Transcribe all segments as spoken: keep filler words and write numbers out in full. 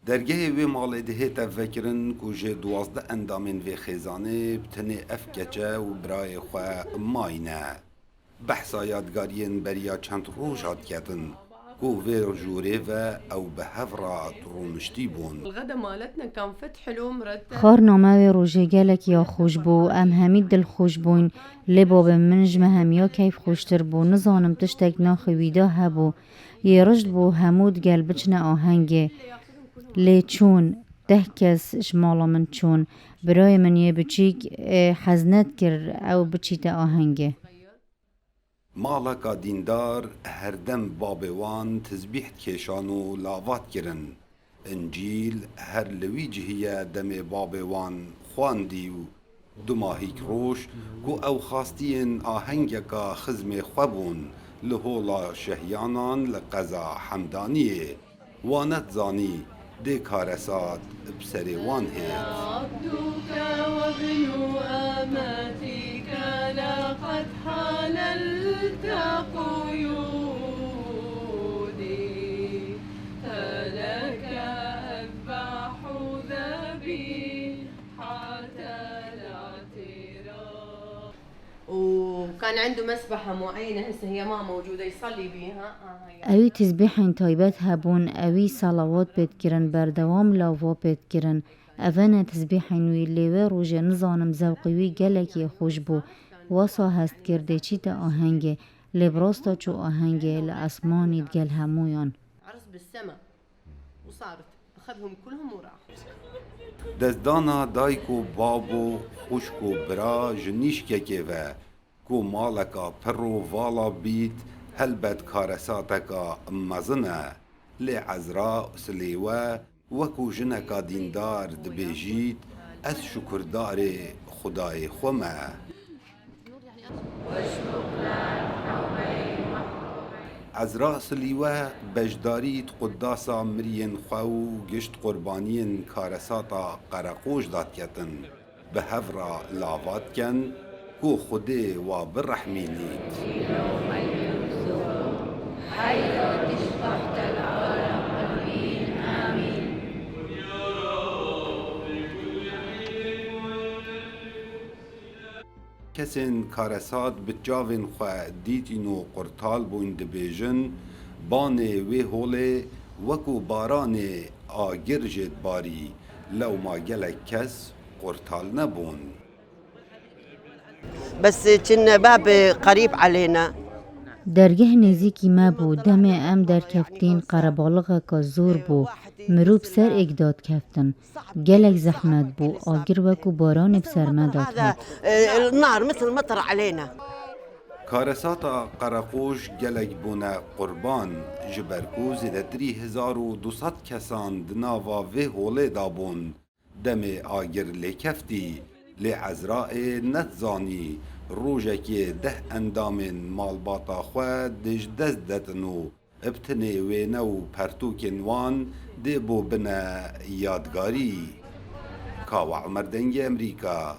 Dergehê wê malê dihête vekirin ku ji duwazdeh endamên vê xêzanê bi tenê ev keçe û birayê xwe mayî ne. Behsa yadgariyên beriya çend roj hat ketin ku vê jûrê ve ew bi hev re rûniştî bûn. الغدا مالتنا كان فتح حلو مرتب. Xwarina me wê rojê gelek ya xweş bû. Em hemî dilxweş bûyn. Lê babê min ji me hemiya keyfxweştir bû. Nizanim tiştek naxê wî de hebû. Yê rişt bû hemû digel biçine ahengê. Lê çûn, deh kes ji mala min çûn. Birayê min yê biçîk ê hez nedikir ew biçîte ahengê. Maleka dîndar her dem babê wan tizbîh dikêşan û lavat kirin. Încîl her li wî cihî ye demê babê wan xwendî û dumahîk roj ku ew xastiyên ahengeka xizmê xwe bûn li hola Şehyanan li qeza Hemdaniyê. Wane dizanî dê karesat bi serê wan hêt. عبدك وابن أمتك لقد حللت قيودي، فلك أذبح ذبيحة الاعتراف. وكان عنده مسبحة معينة، هسه هي ما موجودة، يصلي بيها. آه، هي. Ewî tizbîhên taybet hebûn, ewî selawat pê dikirin, berdewam lava pê dikirin. Eve ne tizbîhên wî, lê wê rojê nizanim zewqê wî gelek yê xweş bû. Wesa hest kir dê çîte ahengê, lê bi rasta çû ahengê li esmanî digel hemûyan. عرس بالسما. وصارت أخذهم كلهم وراح. Destdana dayik û bab û xwişk û bira ji nîşkekê ve ku maleka pir û vala bît, helbet karesateka mezin e. Lê Ezra Silêwe wekû jineka dîndar dibêjît, ez şukurdarê Xwedayê xwe me. Ezra Silîwe beşdarî di qudasa miriyên xwe û gişt qurbaniyên karesata Qereqoş de diketin. Bi hev re lava dikin ku Xwedê wa birehmînît. Kesên karesat bi çavên xwe dîtîn û qurtal bûyn dibêjin, banê wê holê wekû baranê agir jê dibarî, lewma gelek kes qurtal nebûn. بس كنا باب قريب علينا. Dergeh nêzîkî me bû, demê em derkeftîn qerebalixeke zor bû, mirû bi ser êk dadkeftin. Gelek zehmet bû, agir wekû baranê bi ser me dadhat. آه، النار مثل مطر علينا. Karesata Qereqoş gelek bûne qurban, ji ber ku zêdetirî hezar û du sed kesan di nava vê holê de bûn. Demê agir lêkeftî, lê Ezraê nedizanî rojekê deh endamên malbata xwe dê ji dest dedin û bi tenê wêne û pertûkên wan dê bo bine yadgarî. Kawa Umer, Dengê Emerîka,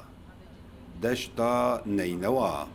Deşta Neynewa.